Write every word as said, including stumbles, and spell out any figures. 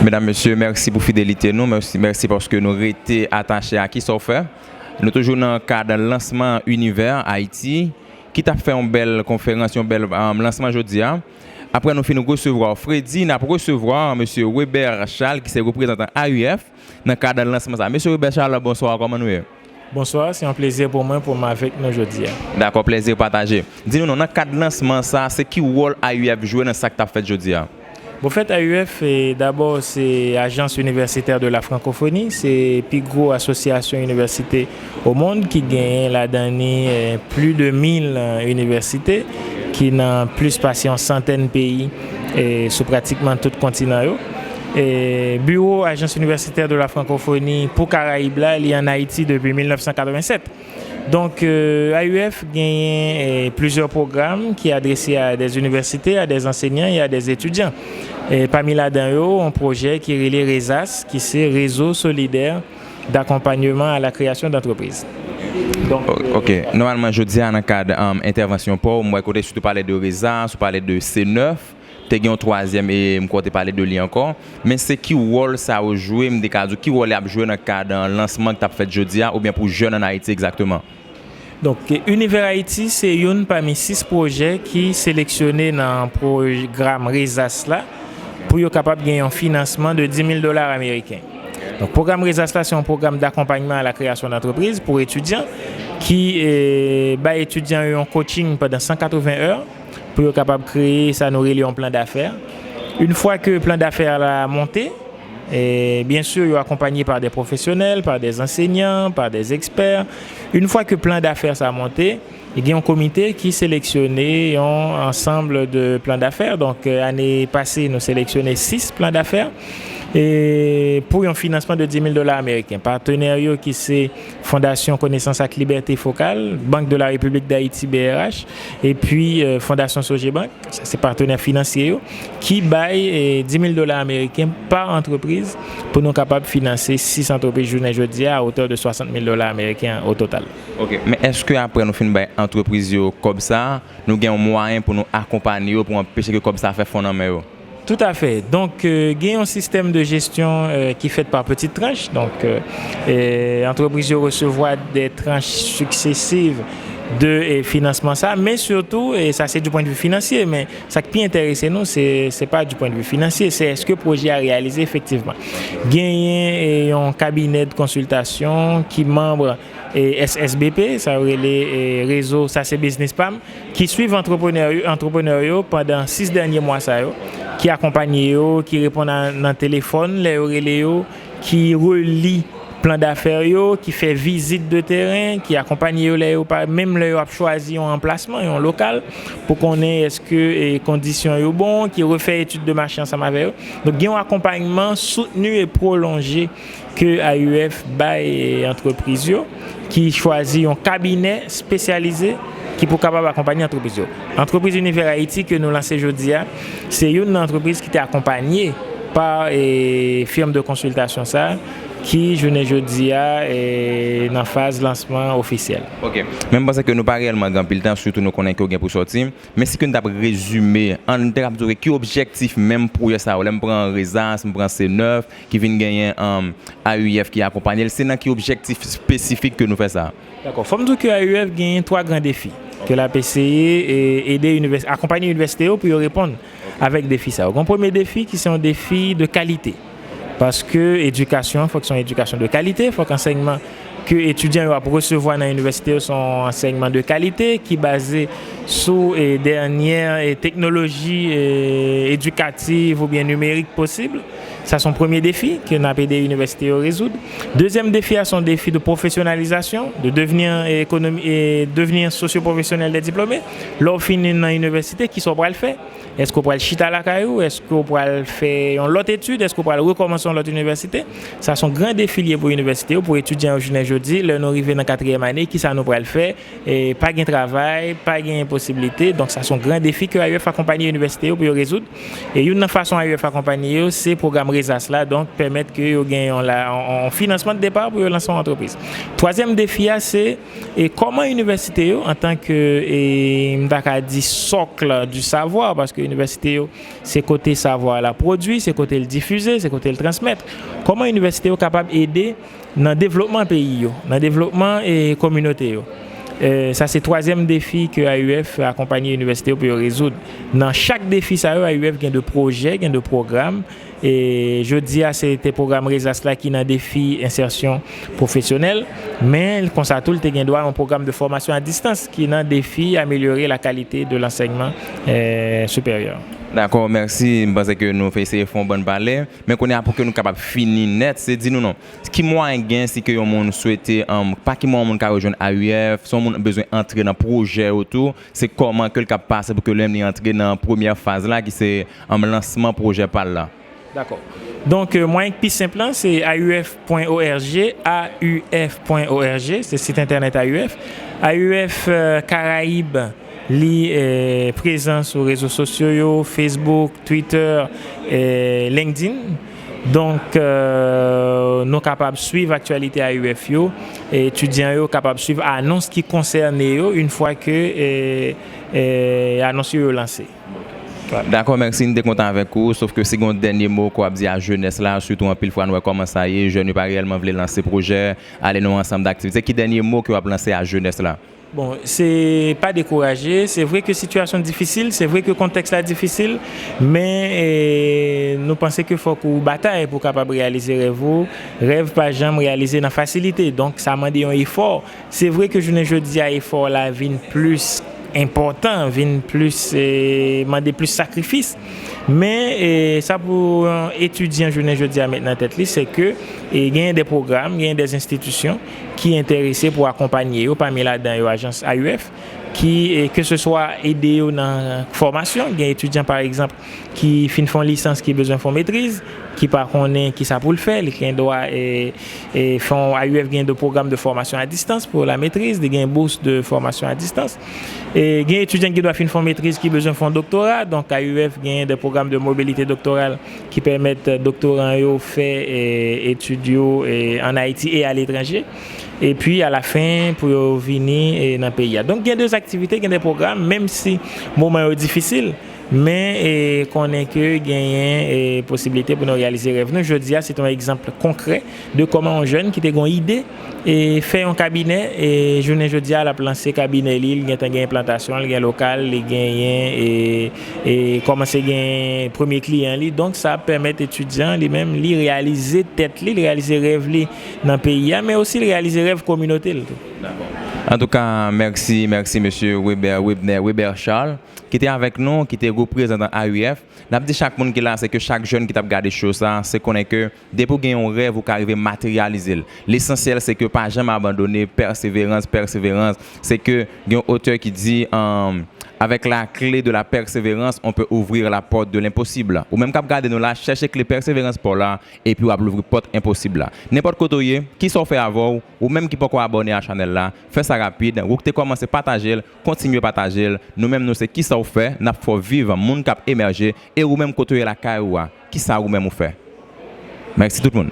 Medam, mesye, mèsi pou fidelite nou. Mèsi, mèsi paske nou rete atache a kisa w fè. Nou toujou nan kad lansman Univers Haïti, ki t ap fè yon bèl konferans, yon bèl, um, lansman jodi a. Apre nou fin resevwa Freddy, n ap resevwa mesye Weber Charles, ki se reprezantan A U F nan kad lansman sa. Mesye Weber Charles, bonswa, kòman nou ye? Bonswa, se yon plezi pou mwen pou m avèk nou jodi a. Dakò, plezi pataje. Di nou non, nan kad lansman sa, se ki wòl A U F jwe nan sa k t ap fèt jodi a? Bon, fèt A U F, e, dabò, se Agence Universitaire de la Francophonie, se pi gwo asosyasyon inivèsite o mond ki genyen ladan ni, e, plis de mil, e, inivèsite ki nan plis pase yon santèn peyi, e, sou pratikman tout kontinan yo. E, biwo Agence Universitaire de la Francophonie pou Karayib la, li ann Ayiti depi mil nèf san katrevennsèt. Donk, e, A U F genyen, e, plizyè pwogram ki adrese a dè inivèsite, a dè ansenyan e a dè etidyan. E, pami ladan yo, yon pwojè ki rele RESAS, ki se Réseau Solidaire d'Accompagnement à la Création d'Entreprise. Donk, O-, e, ok. Nòmalman, jodi a, nan kad, um, entèvansyon pa w, m wè ke w te sitou pale de RESAS, ou pale de C nèf, te gen yon twazyèm, e m kwè w te pale de li ankò. Men se ki wòl sa yo jwe, m te ka di w, ki wòl y ap jwe nan kad, e, lansman k t ap fèt jodi a, oubyen pou jèn ann Ayiti egzakteman? Donk, Univers Haïti se youn pami sis pwojè ki seleksyone nan pwogram RESAS la pou yo kapab gen yon finansman de dis mil dola ameriken. Donk, pwogram RESAS la, se yon pwogram d'akompanyman a la kreyasyon d'antreprise pou etidyan ki, e, bay etidyan yo yon coaching pandan san katreven è pou yo kapab kreye sa nou rele yon plan d'affaires. Une fois que plan d'affaires la monte, e, byen si, yo akonpanye pa dè pwofesyonèl, pa dè ansenyan, pa dè ekspè. Une fois que plan d'affaires sa monte, gen yon komite ki seleksyone yon ansanm de plan d'affaires. Donk, e, ane pase, nou seleksyone sis plan d'affaires, e, pou yon finansman de dis mil dola ameriken. Patenè yo ki se Fondasyon Konesans ak Libète Fokal, Banque de la République d'Haïti, B R H, epi, e, Fondasyon Sogebank, sa se patenè finansye yo, ki bay, e, dis mil dola ameriken pa antrepriz pou nou kapab finanse sis antrepriz jounen jodi a, a otè de swasant mil dola ameriken o total. Ok, men èske apre nou fin bay antrepriz yo kòb sa, nou gen yon mwayen pou nou akonpanye yo, pou anpeche ke kòb sa fè fon nan men yo? Toutafè. Donk, e, gen yon sistèm de jesyon, e, ki fèt pa peti tranch. Donk, e, e, antrepriz yo resevwa de tranch siksesiv de, e, finansman sa, men sitou, e sa se du point de vue finansye, men sa k pi enterese nou, se, se pa du point de vue finansye, se èske pwojè a reyalize efektivman. Genyen, e, yon kabinè de konsiltasyon ki manm, e, S S B P, sa yo rele, e, rezo, sa se biznis pa m, ki swiv antreprenè yo, antreprenè yo pandan sis dènye mwa sa yo, ki akonpanye yo, ki reponn a, nan telefòn lè yo rele yo, ki reli plan d'afè yo, ki fè vizit de teren, ki akonpanye yo lè yo pa, menm lè yo ap chwazi yon anplasman, yon lokal, pou konnen èske, e, kondisyon yo bon, ki refè etid de mache ansanm avè yo. Donk, gen yon akonpayman soutni e pwolonje ke A U F bay, e, antrepriz yo, ki chwazi yon kabinè espesyalize ki pou kapab akonpanye antrepriz yo. Antrepriz Univers Haïti ke nou lanse jodi a, se youn nan antrepriz ki te akonpanye pa, e, firm de konsiltasyon sa, ki jounen jodi a, e, nan faz lansman ofisyèl. Ok. Men m panse ke nou pa reyèlman gen anpil tan, sitou nou konnen ke w gen pou sòti. Men si ke n t ap rezime, an, n te kab di w ki objektif menm pwojè sa yo? Lè m pran RESAS, m pran C nèf, ki vin genyen, um, A U F ki akonpanye l, se nan ki objektif espesifik ke nou fè sa? Dakò. Fò m di w ke A U F genyen twa gran defi ke l ap eseye, e, ede inivès-, akonpanye inivèsite yo pou yo reponn avèk defi sa yo. Gen yon premye defi ki se yon defi de kalite. Paske edikasyon, fòk se yon edikasyon de kalite, fòk ansèyman ke etidyan yo ap resevwa nan inivèsite yo se yon ansèyman de kalite ki baze sou, e, dènyè, e, teknoloji, e, edikativ oubyen nimerik posib. Sa se yon premye defi ke n ap ede inivèsite yo rezoud. Dezyèm defi a se yon defi de pwofesyonalizasyon, de devenir, e, ekonomi, e, devenir sosyopwofesyonèl dè diplome. Lè w fini nan inivèsite, kisa w pral fè? Èske w pral chita lakay ou? Èske w pral fè yon lòt etid? Èske w pral rekòmanse yon lòt inivèsite? Sa se yon gran defi l ye pou inivèsite yo, pou etidyan yo jounen jodi. Lè nou rive nan katriyèm ane, kisa nou pral fè? E, pa gen travay, pa gen posiblite. Donk, sa se yon gran defi ke A U F akonpanye inivèsite yo pou yo rezoud. E youn nan fason A U F akonpanye yo, se pwogram Rezas la, donk pèmèt ke yo gen yon la, yon, yon finansman de depa pou yo lanse yon antrepriz. Twazyèm defi a, se e kòman inivèsite yo, antanke, e, m ta ka di, socle du savoir, paske inivèsite yo, se kote savwa la pwodui, se kote l difize, se kote l transmèt. Kòman inivèsite yo kapab ede nan devlopman peyi yo, nan devlopman, e, kominote yo? E, sa se twazyèm defi ke A U F akonpanye inivèsite yo pou yo rezoud. Nan chak defi sa yo, A U F gen de pwojè, gen de pwogram. E jodi a, se te pwogram Rezas la ki nan defi ensèsyon pwofesyonèl, men konsa tou, li te gen dwa yon pwogram de fòmasyon a distans ki nan defi amelyore la kalite de lansèyman, e, siperyè. Dakò, mèsi. M panse ke nou fè eseye fè yon bann pale, men kounye a, pou ke nou kapab fini nèt, se di nou non. Ki mwayen gen si ke yon moun swete, um, pa ki mwayen yon moun ka rejwenn A U F, si yon moun bezwen antre nan pwojè yo tou, se kòman ke l ka pase pou ke li menm li antre nan premyè faz la, ki se, um, lansman pwojè pa l la? Dakò. Donk, euh, mwayen ki pi senp lan, se A U F pwen O R G, A U F pwen O R G, se sit entènèt A U F. A U F, euh, Karayib, li, euh, prezan sou rezo sosyo yo, Facebook, Twitter, euh, LinkedIn. Donk, euh, nou kapab swiv aktyalite A U F yo. Etidyan yo kapab swiv anons ki konsène yo, yon fwa ke, euh, euh, anons yo, yo lanse. Dakò, mèsi, n te kontan avèk ou, sof ke si gen yon dènye mo ke w ap di a jenès la, sitou anpil fwa nou wè kòman sa ye, jèn yo pa reyèlman vle lanse pwojè, ale nan yon ansanm daktivite, ki dènye mo ke w ap lanse a jenès la? Bon, se pa dekouraje, se vre ke sitiyasyon difisil, se vre ke kontèks la difisil, men, e, nou panse ke fòk ou batay pou w kapab reyalize rèv ou. Rèv pa janm reyalize nan fasilite, donk sa mande yon efò. Se vre ke jounen jodi a, efò la vin plis enpòtan, vin plis, e, mande plis sakrifis. Men, e, sa pou yon etidyan jounen jodi a met nan tèt li, se ke, e, genyen de pwogram, genyen de enstitisyon ki enterese pou akonpanye yo, pami ladan yo ajans A U F, ki, e, ke se swa ede yo nan fòmasyon, gen etidyan, pa egzanp, ki fin fè yon lisans, ki bezwen fè yon metriz, ki pa konnen kisa pou l fè, li gen dwa, e, e, fè yon, A U F gen de pwogram de fòmasyon a distans pou la metriz, li gen bous de fòmasyon a distans. E, gen etidyan ki dwa fin fè yon metriz, ki bezwen fè yon doktora, donk A U F gen de pwogram de mobilite doktoral ki pèmèt doktoran yo fè, e, etid yo, e, ann Ayiti e aletranje. Epi, alafen, pou yo vini, e, nan peyi a. Donk, gen de aktivite, gen de pwogram, menm si moman yo difisil, men, e, konnen ke genyen, e, posiblite pou nou reyalize rèv nou. Jodi a, se te yon egzanp konkrè de kòman yon jèn ki te gen yon ide, e, fè yon kabinè, e, jounen jodi a, l ap lanse kabinè li, li gentan gen enplantasyon, li gen lokal, li genyen, e, e, kòmanse gen premye kliyan li. Donk, sa ap pèmèt etidyan li menm, li reyalize tèt li, li reyalize rèv li nan peyi a, men osi li reyalize rèv kominote l tou. Antouka, mèsi, mèsi, mesye Weber, Webner, Weber Charles, ki te avèk nou, ki te reprezantan A U F. N ap di chak moun ki la, se ke chak jèn ki t ap gade show sa, se konnen ke depi w gen yon rèv, ou ka rive materyalize l. Lesansyèl, se ke pa janm abandone, pèseverans, pèseverans. Se ke gen yon otè ki di, um, avec la clé de la persévérance, on peut ouvrir la porte de l'impossible. Ou menm k ap gade nou la, chèche kle pèseverans pa w la, epi w ap louvri pòt enposib la. Nenpòt kote w ye, kisa w fè avè w, ou menm ki poko abòne a chanèl la, fè sa rapid, ou ki te kòmanse pataje l, kontinye pataje l, nou menm nou se kisa w fè, n ap fè w viv, moun k ap emèje, e ou menm kote w ye lakay ou a, kisa ou menm ou fè? Mèsi tout moun.